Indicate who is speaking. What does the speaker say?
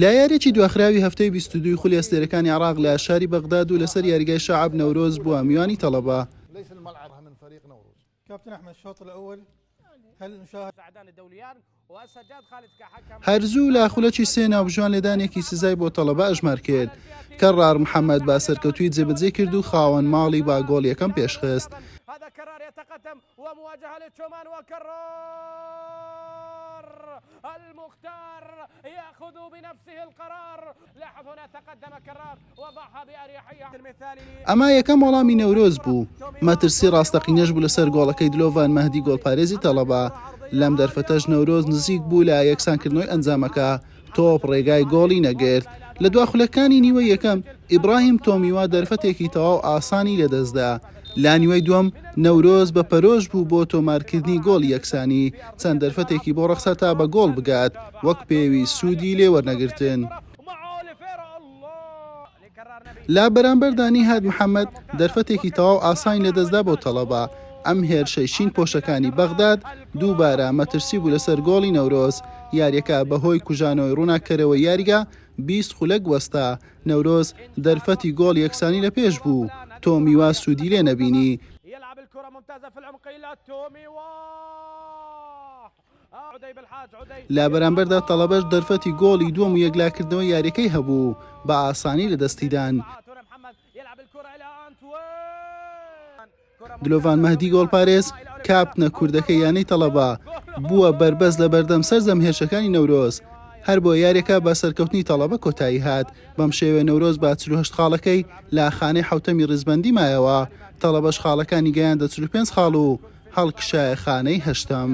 Speaker 1: لە یاریی دواخراوی هەفتەی 22 خولی ئەستێرەکانی عێراق لە شاری بەغداد و لەسەر یاریگای شەعب نەورۆز بووە میوانی تەڵەبە. هەر زوو لە خولەکی سێ ناوبژیوان لێدانێکی سزای بۆ تەڵەبە ئەژمار کرد. کەڕار محەمەد بە سەرکەوتوویی جێبەجێی کرد و خاوەن ماڵی بە گۆڵ یەکەم پێشخست. ئەمە یەکەم وەڵامی نەورۆز بوو، مەترسی ڕاستەقینەش بوو لەسەر گۆڵەکەی دلۆڤان مەهدی گۆڵپارێزی تەڵەبە، لەم دەرفەتەش نەورۆز نزیک بوو لە یەکسانکردنەوەی ئەنجامەکە، تۆپ ڕێگای گۆڵی نەگرت. لە دوا خولەکانی نیوەی یەکەم، ئیبراهیم تۆمیوا دەرفەتێکی تەواو ئاسانی لەدەستدا. لە نیوەی دووەم، نەورۆز بە پەرۆش بوو بۆ تۆمارکردنی گۆڵی یەکسانی، چەند دەرفەتێکی بۆ ڕەخسا تا بە گۆڵ بگات، وەک پێویست سوودی لێ وەرنەگرتن. لە بەرامبەردا نیهاد محەمەد دەرفەتێکی تەواو ئاسانی لەدەستدا بۆ تەڵەبە، ئەم هێرشەی شین پۆشەکانی بەغداد دووبارە مەترسی بوو لەسەر گۆڵی نەورۆز، یاریەکە بەهۆی کوژانەوەی ڕووناککەرەوەی یاریگا 20 خولەک وەستا، نەورۆز دەرفەتی گۆڵ یەکسانی لەپێش بوو، تۆمیوا سوودی لێ نەبینی. لە بەرامبەردا تەڵەبەش دەرفەتی گۆڵی دووەم و یەکلاکردنەوەی یاریەکەی هەبوو، بە ئاسانی لەدەستیدان. دلۆڤان مەهدی گۆڵپارێز، کاپتنە کوردەکەی یانەی تەڵەبە، بووە بەربەست لەبەردەم سەرجەم هێرشەکانی نەورۆز، هەربۆیە یاریەکە بە سەرکەوتنی تەڵەبە کۆتایی هات، بەم شێوەیە نەورۆز بە 48 خاڵەکەی لە خانەی حەوتەمی ریزبەندی مایەوە، تەڵەبەش خاڵەکانی گەیاندە 45 خاڵ و هەڵکشایە خانەی هەشتەم.